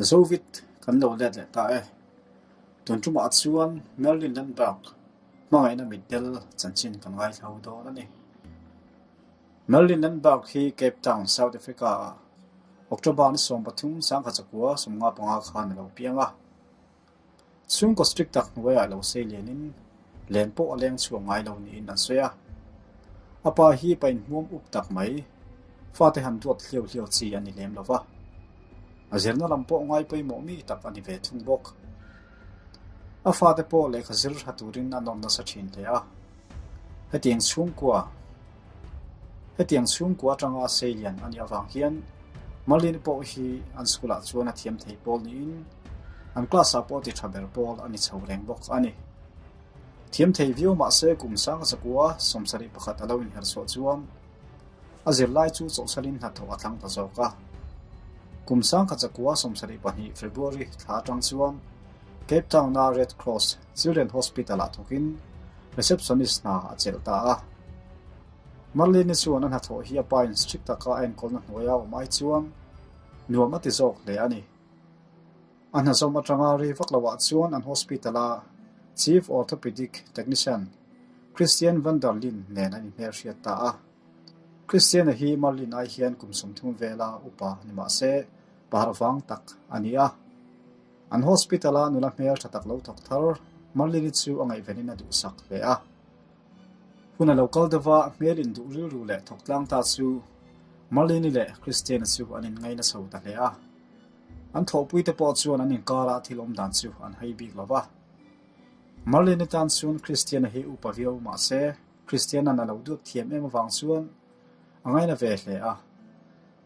Zovit kan lo let leh ta e. Tun tumah chuan Merlin Landberg hmangaihna mitdel chanchin kan ngaithla dawn a ni. Merlin Landberg hi Cape Town, South Africa-ah October ni 13, 1955 khan a lo piang a. Chhungkaw strict tak hnuaiah lo sei lianin len pawh a leng chhuak ngai lo niin an sawi a. A pa hi pa inhmuam up tak mai, fate han duat hliau hliau chi a ni lem lo va. A zirna lam pawh ngai pawimawh mi tak a ni ve thung bawk. A fate pawh lehkha zir tha turin a nawm nasa thin hle a. Hetiang chhungkua Hetiang chhungkua atanga sei lian a nih avang hian Marlene pawh hi an school ah chuan a thiam thei pawl niin an class ah pawh ti tha ber pawl a ni chho reng bawk a ni. Thiam thei viau mahse kum sang zakua 71 a lo inher chhuah chuan a zirlai chu chawhsalin hnathawh a thlang ta zawk a. Kum 1972 February thla atang chuan Cape Town-a Red Cross Children Hospital-ah thawkin Receptionist hna a chelh ta a. Marlene-i chuan a hnathawh hi a pa in strict taka a enkawlna hnuaia awm ai chuan nuam a ti zawk hle a ni. A hna zawm atanga rei vak loah chuan an hospital-a Chief Orthopedic Technician Christian van der Linde nen an inhmelhriat ta a. Christian-a hi Marlene ai hian kum 30 vela upa ni mah se par vang tak a ni a. An hospital-a nula hmel tha tak lo thawk thar Marlene-i chu a ngaihvenin a duhsak hle a. Hun a lo kal deuh a, hmel induh rilru leh thawk tlang ta chu Marlene-i leh Christian-a chu an inngaina chho ta hle a. An thawhpuite pawh chuan an inkara thil awm dan chu an hai bik lo va. Marlene-i tan chuan Christian-a hi upa viau mah se, Christian-a'n a lo duat thiam em avang chuan a ngaina ve hle a.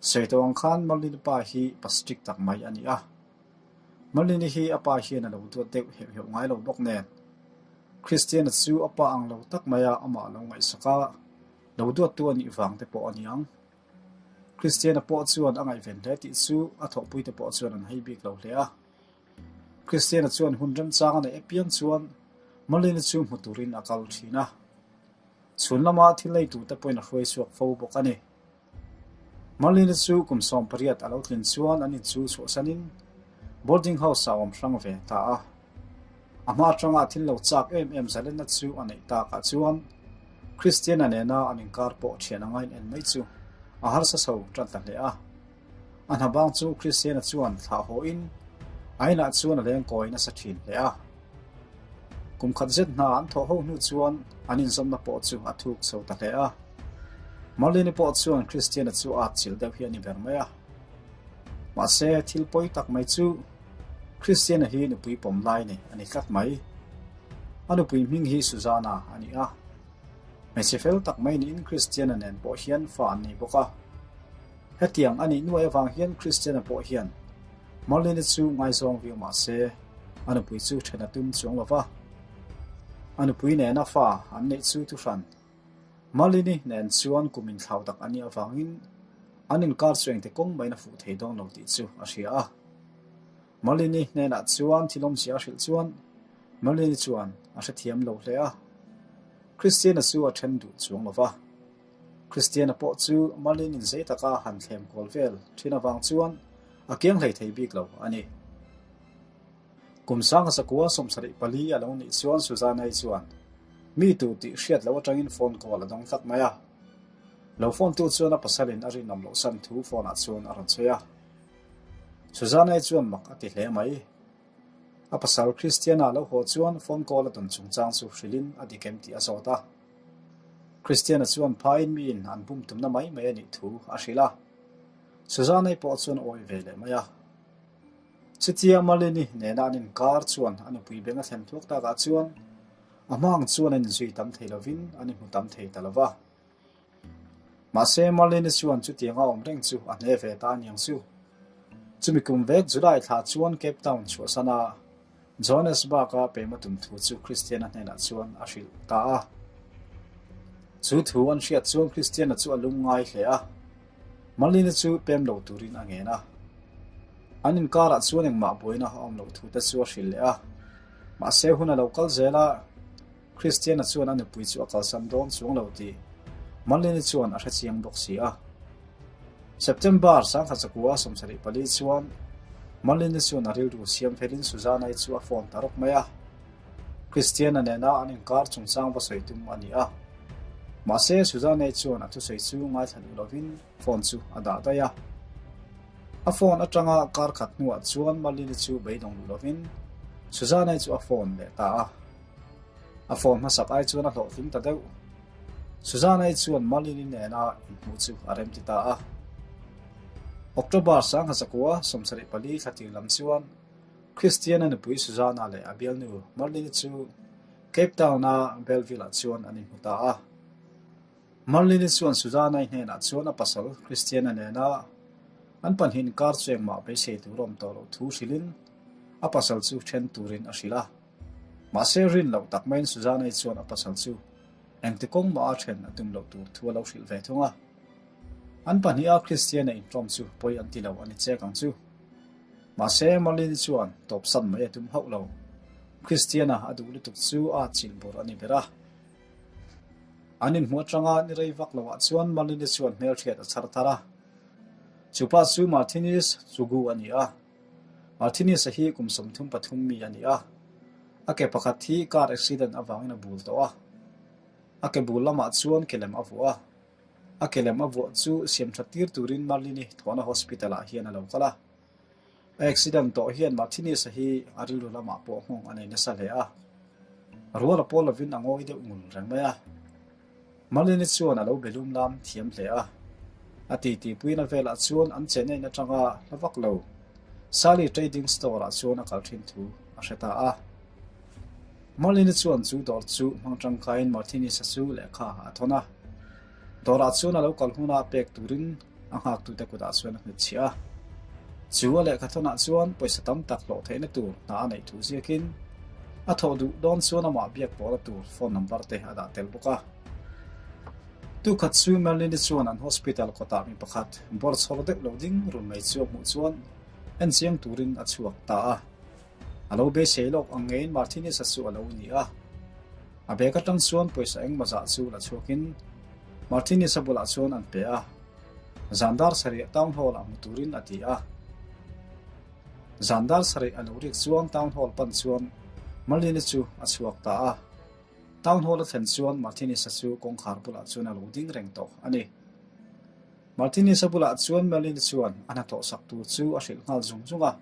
Sawi tawh ang khan Marlene-i pa hi pa strict tak mai a ni a. Marlene-i hi a pa hian a lo duat deuh heuh heuh ngai lo bawk nen. Christian-a chu a pa ang lo tak maia amah lo ngaihsak a, lo duattu a nih vang te pawh a ni ang. Christian-a pawh chuan a ngaihven hle tih chu a thawhpuite pawh chuan an hei bik lo hle a. Christian-a chuan hun remchang a neih apiang chuan Marlene-i chu hmu turin a kal thin a. Chhun lama thil ei turte pawhin a hruai chhuak fo bawk a ni. Marlene chu kum 18 a lo tlin chuan an in chu chhuahsanin boarding house ah a awm hrang ve ta a. A hma atanga thil lo chak em em zalenna chu a neih takah chuan Christiana nena an inkar pawh thian anga in en mai chu a harsa chho tan ta hle a. A hna bang chu Christiana chuan thlah hawhin a inah chuan a leng kawi nasa thin hle a. Kum khat zet hna an thawh ho hnu chuan an inzawmna pawh chu a thuk chho ta hle a. Marlene-i pawh chuan Christian-a chu a atchilh deuh hi a ni ber mai a. Mahse, thil pawi tak mai chu Christian-a hi nupui pawm lai nei a ni tlat mai. A nupui hming hi Susanna a ni a. Hmeichhe fel tak mai niin Christian-a nen pawh hian fa an nei bawk a. Hetiang a nih nuai avang hian Christian-a pawh hian Marlene-i chu ngaizawng viau mah se, a nupui chu then a tum chuang lo va. A nupui nena fa an neih chu thuhran Marlene-i nen chuan kum inthlau tak a nih avangin an inkar chu engti kawng maiin a fuh thei dawn lo tih chu a hria a. Marlene-i hnenah chuan thil awmzia a hrilh chuan Marlene-i chuan a hrethiam lo hle a. Christian-a chu a then duh chuang lo va. Christian-a pawh chu Marlene-in zei taka han thlem kual vel thin avang chuan a kiang hlei thei bik lo a ni. Kum 1974 a lo nih chuan Susanna-i chuan mi tu tih hriat loh atangin phone call a dawng tlat mai a. Lo phone tu chuan a pasalin a rinawm loh san thu phone ah chuan a rawn sawi a. Susanna-i chuan mak a ti hle mai. A pasal Christian-a lo haw chuan phone call a dawn chungchang chu hrilhin a dik em tih a zawt a. Christian-a chuan phaiin miin an bum tumna mai mai a nih thu a hrilh a. Susanna-i pawh chuan a awih ve leh mai a. Chutia Marlene-i nena an inkar chuan a nupui beng a thlen thuak takah chuan a hma ang chuan an inzui tam thei lovin an inhmu tam thei ta lo va. Mahse, Marlene-i chuan chutianga awm reng chu a hne ve ta aniang chu. Chumi kum vek July thla chuan Cape Town chhuahsan a, Johannesburg-a pema tum thu chu Christian-a hnenah chuan a hrilh ta a. Chu thu an hriat chuan Christian-a chu a lungngai hle a. Marlene-i chu pem lo turin a ngen a. An inkarah chuan engmah buaina a awm loh thu te chu a hrilh leh a. Mahse hun a lo kal zel a, Christian-a chuan a nupui chu a kalsan dawn chuang lo tih Marlene-i chuan a hrechiang bawk si a. September 1974 chuan. Marlene chuan a rilru siam felin Susanna-i chu a phone ta rawk mai a. Christiana nena an inkar chungchang va sawi tum a ni a. Mahse, Susanna-i chuan a thusawi chu ngaithla duh lovin phone chu a dah daih a. A phone atanga kar khat hnuah chuan Marlene chu beidawng duh lovin Susanna-i chu a phone leh ta a. A phone hmasak ai chuan a hlawhtling ta deuh. Susanna-i chuan Marlene nena inhmuh chu a remti ta a. October 1904 thla tir lam chuan Christiana nupui Susanna leh a bialnu Marlene chu Cape Town-a Bellville-ah chuan an inhmu ta a. Marlene chuan Susanna-i hnenah chuan a pasal Christiana nena an pahnih inkar chu engmah beisei tur a awm tawh loh thu hrilhin a pasal chu then turin a hrilh a. Mahse rin loh tak maiin Susanna-i chuan a pasal chu engti kawng mah a then a tum loh tur thu a lo hrilh ve thung a. An pahniha Kristiana inṭawm chu pawi an ti lo a ni chek ang chu. Mahse, Marlene chuan tawpsan mai a tum hauh lo. Kristiana a duh lutuk chu a atchilh bur a ni ber a. An inhmuh aṭanga ni rei vak loah chuan Marlene chuan hmelhriat a chhar thar a. Chu pa chu Martinez Chugu a ni a. Martinez-a hi kum 33 mi a ni a. A ke pakhat hi car accident avangin a bul tawh a. A ke bul lamah chuan kelem a vuah a. A kelem a vuah chu siam that tir turin Marlini thawhna hospital ah hian a lo kal a. A accident tawh hian Martinez-a hi a rilru lamah pawh nghawng a nei nasa hle a. Rual a pawl lovin a ngawi deuh ngul reng mai a. Marlini chuan a lo be lum lam thiam hle a. A titi puina velah chuan an chenna in atanga hla vak lo Sally Trading Store ah chuan a kal thin thu a hre ta a. Marlene chuan chu dawr chu hmang tangkaiin Martinez-a chu lehkha a thawn a. Dawrah chuan a lo kal huna pek turin a nghaktute kutah chuan a hnutchhiah a. Chu a lehkha thawnah chuan pawisa tam tak hlawh theihna tur hna a neih thu ziakin a thawh duh dawn chuan amah biak pawhna tur phone number te a dah tel bawk a. Tukhat chu Marlene chuan an hospital kawtah mi pakhat bawrchhawr deuh lo ding run mai chu a hmuh chuan enchiang turin a chhuak ta a. A lo beisei lawk ang ngeiin Martinez-a chu a lo ni a. A bag atang chuan pawisa engmaw zah chu la chhuakin Martinez-a bulah chuan an pe a. Zan dar sarih Town Hall-ah hmu turin a ti a. Zan dar sarih a lo rik chuan Town Hall pan chuan Marlene-i chu a chhuak ta a. Town Hall a thlen chuan Martinez-a chu kawngkhar bulah chuan a lo ding reng tawh a ni. Martinez-a bulah chuan Marlene-i chuan a hnathawh sak tur chu a hrilh nghal zung zung a.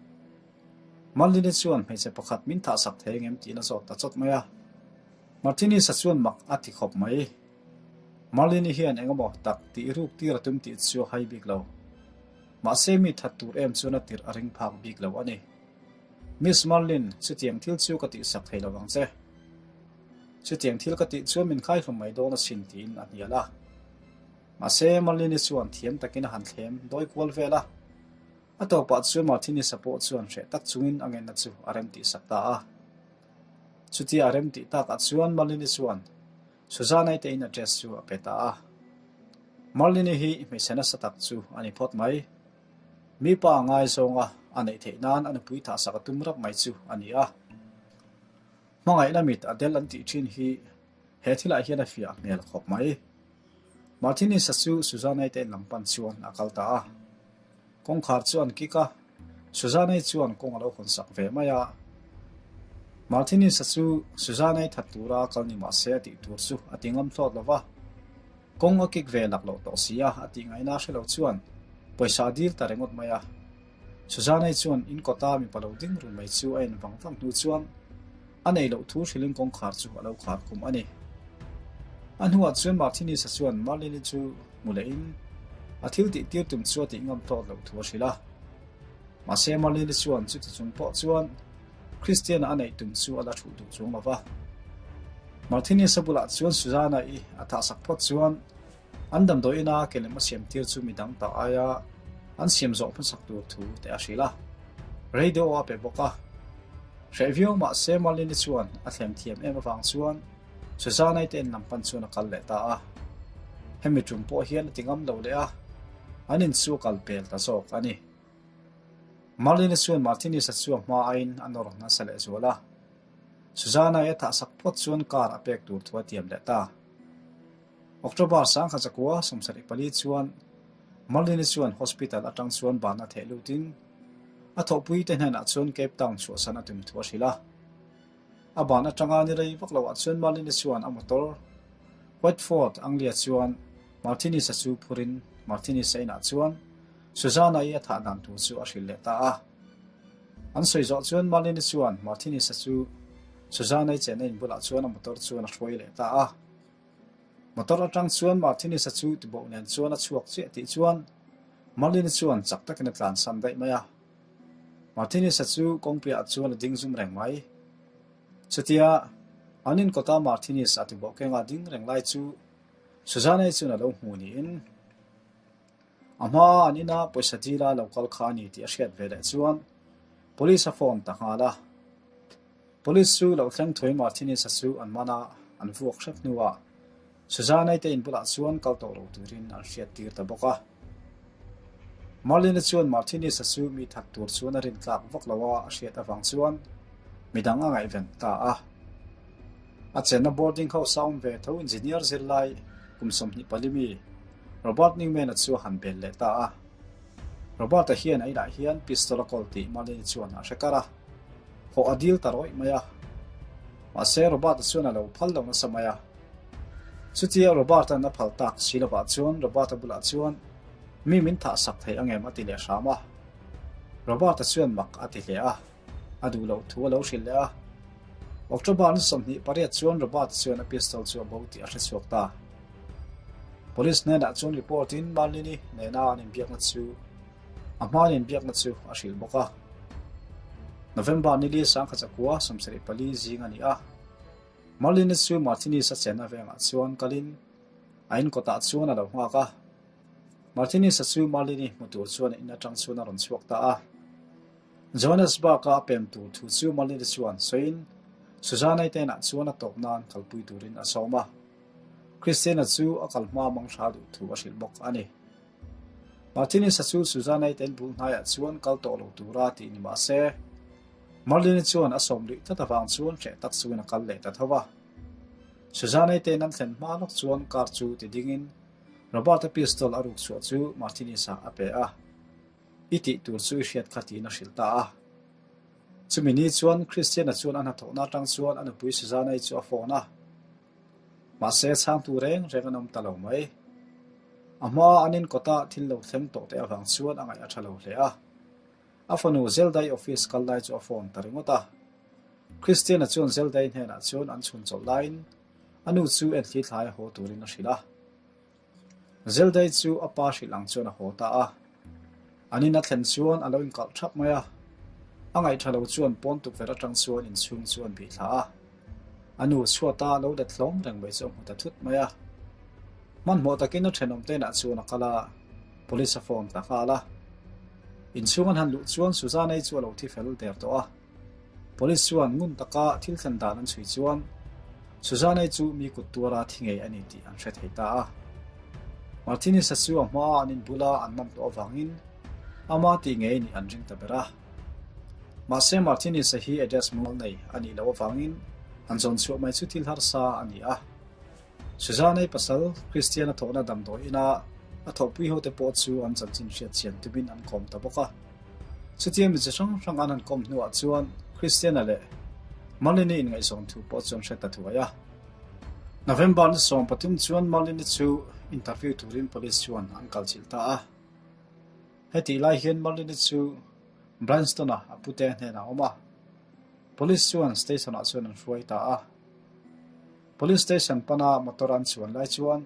Marlene chuan hmeichhe pakhat min thahsak thei engem tiin a zawt ta chawt mai a. Martinez-a chuan mak a ti khawp mai. Marlene hian engemaw tak tih ruk tir a tum tih chu a hai bik lo. Mahse mi that tur em chuan a tirh a ring phak bik lo a ni. Miss Marlene, chutiang thil chu ka tihsak thei lo ang che. Chutiang thil ka tih chuan min khaihlum mai dawn asin tiin a hnial a. Mahse Marlene chuan thiam takin a han thlem dawi kual vel a. A tawpah chuan Martinez-a pawh chuan hreh tak chungin a ngenna chu a rem tihsak ta a. Chutia a rem tih takah chuan Marlene chuan Susanna-i te in address chu a pe ta a. Marlene hi hmeichhe nasa tak chu a ni phawt mai. Mi pa ngaizawnga a neih theih nan a nupui thahsak a tum rap mai chu a ni a. Hmangaihna mit a del an tih thin hi he thilah hian a fiah hmel khawp mai. Martinez-a chu Susanna-i te in lam pan chuan a kal ta a. Kawngkhar chu an kik a, Susanna-i chuan kawng a lo hawn sak ve mai a. Martinez-a chu Susanna-i that tura kal ni mah se a tih tur chu a ti ngam thlawt lo va. Kawng a kik ve lak loh tawh si a, a tih ngaihna hre lo chuan pawisa a dil ta ringawt mai a. Susanna-i chuan in kawta mipa lo ding run mai chu a en vang vang hnu chuan a nei loh thu hrilhin kawngkhar chu a lo khar khum a ni. A hnuah chuan Martinez-a chuan Marlene-i chu hmu lehin a thil tih tir tum chu a tih ngam tawt loh thu a hrilh a. Mahse Marlene-i chuan chuti chung pawh chuan Christian-a a neih tum chu a la thuh duh chuang lo va. Martinez-a bulah chuan Susanna-i a thahsak phawt chuan An damdawi ina ke lem a siam tir chu midang ta aia an siam zawh hmasak tur thu te a hrilh a, radio a pe bawk a. Hreh viau mah se Marlene chuan a thlem thiam em avang chuan Susanna-i te in lam pan chuan a kal leh ta a. Hemi tum pawh hian a ti ngam lo leh a, an in chu a kal pel ta zawk a ni. Marlene chuan Martinez-a chu a hma aiin a nawr nasa leh zual a, Susanna-i a thahsak phawt chuan car a pek tur thu a tiam leh ta. October 1974 chuan Marlene chuan hospital atang chuan ban a theh lutin. A thawhpuite hnenah chuan Cape Town chhuahsan a tum thu a hrilh a. A ban atanga ni rei vak loah chuan Marlene chuan a motor White Ford Anglia chuan Martinez-a chu phurin Martinez-a inah chuan Susanna-i a thah dan tur chu a hrilh leh ta a. An sawi zawh chuan Marlene chuan Martinez-a chu Susanna-i chenna in bulah chuan a motor chuan a hruai leh ta a. Motor atang chuan Martinez-a chu tiboh nen chuan a chhuak chiah tih chuan Marlene chuan chak takin a tlansan daih mai a. Martinez-a chu kawngpiah chuan a ding zum reng mai. Chutia an inkawta Martinez-a tiboh kenga ding reng lai chu Susanne chuan a lo hmu niin a hmaa an ina pawisa dila lo kal kha a ni tih a hriat ve leh chuan Police a phone ta nghal a. Police chu lo thleng thuai Martinez-a chu an man a, an vuak hrep hnuah Susanne te in bulah chuan kal tawh lo turin an hriat tir ta bawk a. Marlene chuan Martinez-a chu mi that tur chuan a rin tlak vak lo a, a hriat avang chuan midang a ngaihven ta a. A chenna boarding house a awm ve tho engineer zirlai kum 24 mi Robert Newman-a chu a han bel leh ta a. Robert-a hian a inah hian pistol a kawl tih Marlene chuan a hre kar a. Hawh a dil ta rawih mai a. Mahse Robert-a chuan a lo phal lo nasa mai a. Chutia Robert-a'n a phal tak si lovah chuan Robert-a bulah chuan mi min thah sak thei angem a ti leh hram a. Robert-a chuan mak a ti hle a, a duh loh thu a lo hrilh leh a. October ni 28 chuan Robert-a chuan a pistol chu a bo tih a hre chhuak ta. Police hnenah chuan report in Marlene-i nena an inbiakna chu a hma an inbiakna chu a hrilh bawk a. November ni li 1974 zing a ni a. Marlene chu Martinez a chenna vengah chuan kalin a in kawtah chuan a lo nghak a. Martinez-a chu Marlene hmu tur chuan in atang chuan a rawn chhuak ta a. Johannesburg-a a pem tur thu chu Marlene chuan sawiin Susanna-i te inah chuan a tawp nan kalpui turin a sawm a. Christian-a chu a kal hma mang hra duh thu a hrilh bawk a ni. Martinez-a chu Susanna-i te in bul hnaiah chuan kal tawh lo tura tih ni mah se, Marlene chuan a sawm luih tlat avang chuan hreh tak chungin a kal leh ta tho a. Susanne te'n an thlen hma lawk chuan car chu ti dingin Robert-a pistol a ruk chhuah chu Martinez-ah a pe a. I tih tur chu i hriat kha tiin a hrilh ta a. Chumi ni chuan Christian-a chuan a hnathawhna atang chuan a nupui Susanne-i chu a phone a. Mahse chhangtu reng reng an awm ta lo mai. A hmaa an inkawta thil lo thleng tawh te avang chuan a ngaih a tha lo hle a. A fanu Zeldai office kal lai chu a phone ta ringawt a. Christiana chuan Zeldai hnenah chuan an chhun chawlh laiin a nu chu enthli thlai a haw turin a hrilh a. Zeldai chu a pa hrilh ang chuan a haw ta a. An in a thlen chuan a lo inkalh thap mai a. A ngaihṭha lo chuan pawn tukverh aṭang chuan inchhung chu an bih thla a. A nu chhuata lo let hlawm reng mai chu a hmu ta thut mai a. Hmanhmawh takin a ṭhenawm te inah chuan a kal a, police a phone ta nghal a. Inchhung an han luh chuan Suzanne-i chu a lo thi fel der tawh a. Police chuan ngun taka thil thlen dan an chhui chuan Suzanne-i chu mi kut tuara thi ngei a ni tih an hre thei ta a. Martinez-a chu a hmaa an inbula an man tawh avangin ama tih ngei nih an ring ta ber a. Mahse Martinez-a hi address mumal nei a nih loh avangin an zawn chhuah mai chu thil harsa a ni a. Suzanne-i pasal Christian-a thawhna damdawi ina a thawhpui hote pawh chu an chanchin hriat chian tumin an kawm ta bawk a. Chutia mi chi hrang hrang an han kawm hnuah chuan Christian-a leh Marlene-i inngaihzawn thu pawh chu an hre ta thuai a. November ni 13 chuan Marlene-i chu interview turin police chuan an kalchilh ta a. Hetih lai hian Marlene-i chu Bryanston-a a pute hnenah a awm a. Police chuan station-ah chuan an hruai ta a. Police station pana motor an chuan lai chuan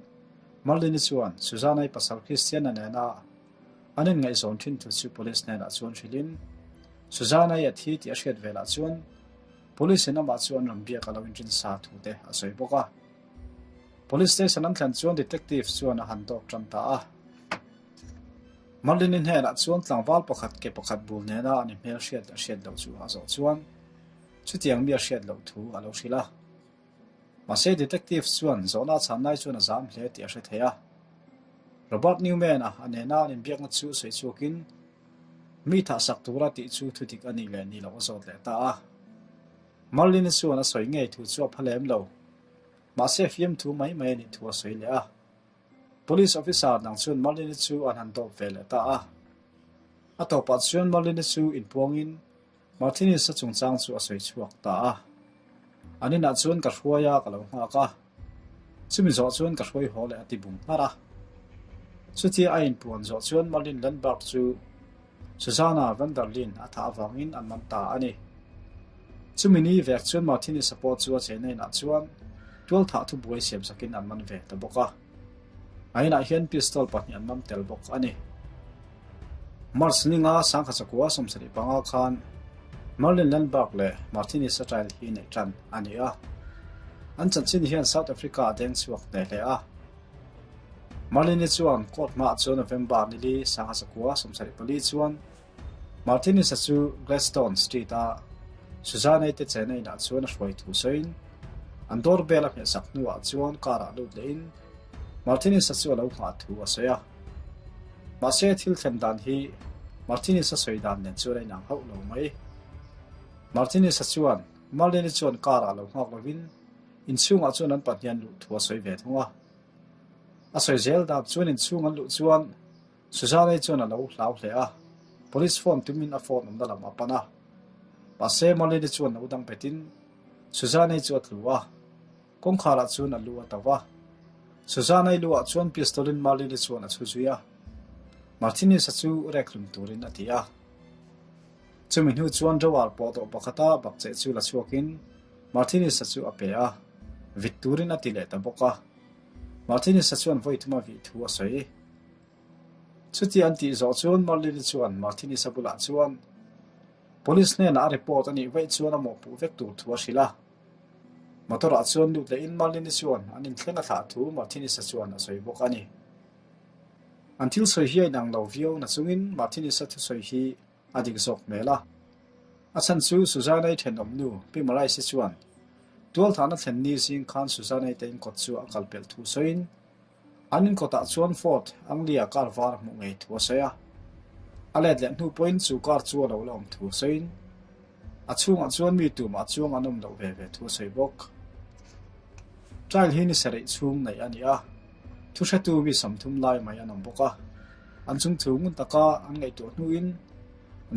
Marlene-i chuan Susanna-i pasal Christian-a nena an inngaihzawn thin thu chu police hnenah chuan hrilhin Susanna-i a thi tih a hriat velah chuan police-in amah chu an rawn biak a lo inrin sa thu te a sawi bawk a. Police station an thlen chuan detective chuan a han dawp tan ta a. Marlene-i hnenah chuan tlangval pakhat ke pakhat bul nena an inhmel hriat leh hriat loh chu a zawh chuan chutiang mi a hriat loh thu a lo hrilh a. Mahse detective chuan zawhna a chhan lai chuan a zam hle tih a hre thei a. Robert Newman-a a nena an inbiakna chu sawi chhuakin mi thahsak tura tih chu thudik a nih leh nih loh a zawt leh ta a. Marlene-i chuan a sawi ngei thu chu a pha lem lo. Mahse fiamthu mai mai a nih thu a sawi leh a. Police officer dang chuan Marlene-i chu an han dawp ve leh ta a. A tawpah chuan Merlin-i chu inpuangin Martinez-a chungchang chu a sawi chhuak ta a. An inah chuan ka hruai a, ka lo nghak a. Chumi zawh chuan ka hruai haw leh a ti bung hlar a. Chutia a inpuan zawh chuan Merlin Landberg chu Susanna van der Linde a thah avangin an man ta a ni. Chumi ni vek chuan Martinez-a pawh chu a chena inah chuan tualthah thubuai siamsakin an man ve ta bawk a. A inah hian pistol pahnih an man tel bawk a ni. March ninga sangkha chakua 75 khan Merlin Landberg leh Martinez-a trial hi neih tan a ni a. An chanchin hian South Africa a deng chhuak hneh hle a. Merlin-i chuan court hmaah chuan November nili sangha chakua 74 chuan Martinez-a chu Gladstone Street-a Suzanne-i te chena inah chuan a hruai thu sawiin an doorbell a hmehsak hnuah chuan car-ah lut lehin Martinez-a chu a lo nghah thu a sawi a. Mahse, thil thlen dan hi Martinez-a sawi dan nen chuan a inang hauh lo mai. Martinez-a chuan Marlene-i chuan car-ah lo nghak lovin inchhungah chuan an pahnihan luh thu a sawi ve thung a. A sawi zel dan chuan inchhung an luh chuan Suzanne chuan a lo hlau hle a, police phone tumin a phone awmna lam a pan a. Mahse, Marlene chuan lo dang betin Suzanne chu a tlu a, kawngkharah chuan a lu a to va. Suzanne luah chuan pistol-in Marlene chuan a chhu zui a, Martinez-a chu rek hlum turin a ti a. Chumi hnu chuan drawer pawh dawh pakhata bakcheh chu la chhuakin Martinez-a chu a pe a, vit turin a ti leh ta bawk a. Martinez-a chuan vawi thuma vih thu a sawi. Chuti an tih zawh chuan Merlin-i chuan Martinez-a bulah chuan Police hnenah a report a nih vaih chuan a mawhpuh vek tur thu a hrilh a. Motor-ah chuan lut lehin Merlin-i chuan an inthleng a thlah thu Martinez-a chuan a sawi bawk a ni. An thil sawi hi a inang lo viau nachungin Martinez-a thusawi hi a dik zawk hmel a. A chhan chu Suzanne-i thenawm nu Pi Marais-i chuan tualthahna thlen ni zing khan Suzanne-i te inkawt chu a kal pelh thu sawiin an inkawtah chuan Ford Anglia car var a hmuh ngei thu a sawi a. A let leh hnu pawhin chu car chu a lo la awm thu a sawiin a chhungah chuan mi tumah chuang an awm loh ve ve thu a sawi bawk. Trial hi ni sarih chhung neih a ni a, thuhretu mi 30 lai mai an awm bawk a. An chungthu ngun taka an ngaihtuah hnuin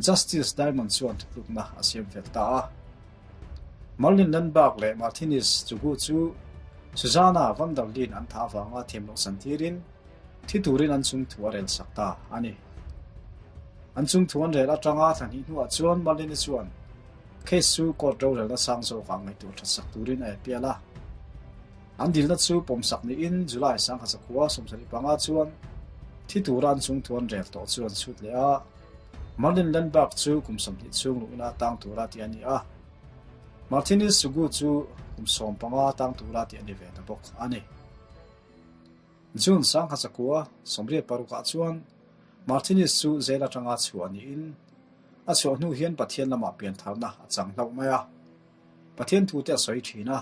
Justice Diamond chuan thutlukna a siam fel ta a. Merlin Landberg leh Martinez Chugu chu Susanna van der Linde an thah avanga thiam loh san tirin thi turin an chungthu a rel sak ta a ni. An chungthu an rel atanga thla hnih hnuah chuan Merlin-i chuan case chu court rorelna sang zawkah ngaihtuah that sak turin a appeal a. An dilna chu pawmsak niin July 1975 chuan thi tura an chungthu an rel tawh chu an chhut leh a. Merlin Landberg chu kum 20 chhung luhna tang tura tih a ni a. Martinez Sugu chu kum 15 tang tura tih a ni ve ta bawk a ni. June 1986 chuan Martinez chu jail atanga chhuah niin a chhuah hnu hian Pathian lamah piantharna a chang hlauh mai a. Pathian thu te a sawi thin a,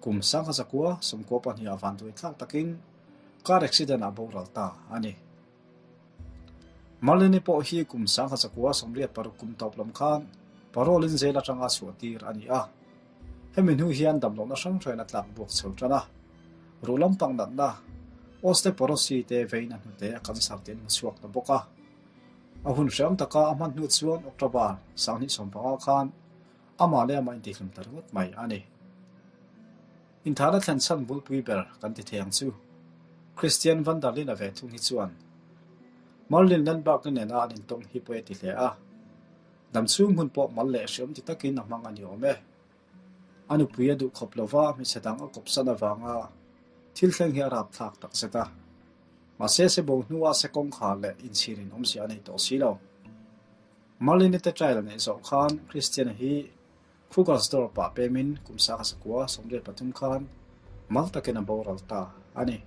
kum 1992 ah vanduai thlak takin car accident ah boral ta a ni. Marlene pawh hi kum 1986 kum tawp lam khan parole in jail atanga chhuah tir a ni a. Hemi hnu hian damlohna hrang hrangin a tlak buak chho tan a. Ruh lampang natna, osteoporosis te vein a hnute a cancer te an hmu chhuak ta bawk a. A hun hreawm taka a hman hnu chuan October 2015 khan Amah leh amah intihlum ta ringawt mai a ni. Inthahna thlen chhan bulpui ber kan ti thei ang chu. Christian van der Linde ve thung hi chuan Merlin Landberg-i nena an intawng hi pawi a ti hle a. Damchhung hun pawh mal leh hreawm ti takin a hmang a ni awm e. A nupui a duh khawp lova hmeichhe dang a kawpsan avanga thil thleng hi a rapthlak takzet a. Mahse sebo hnua se kawngkhar leh inchhirin awmzia a nei tawh si lo. Marlene te trial neih zawh khan Christian-a hi Krugersdorp-ah pemin kum 1993 khan mal takin a boral ta a ni.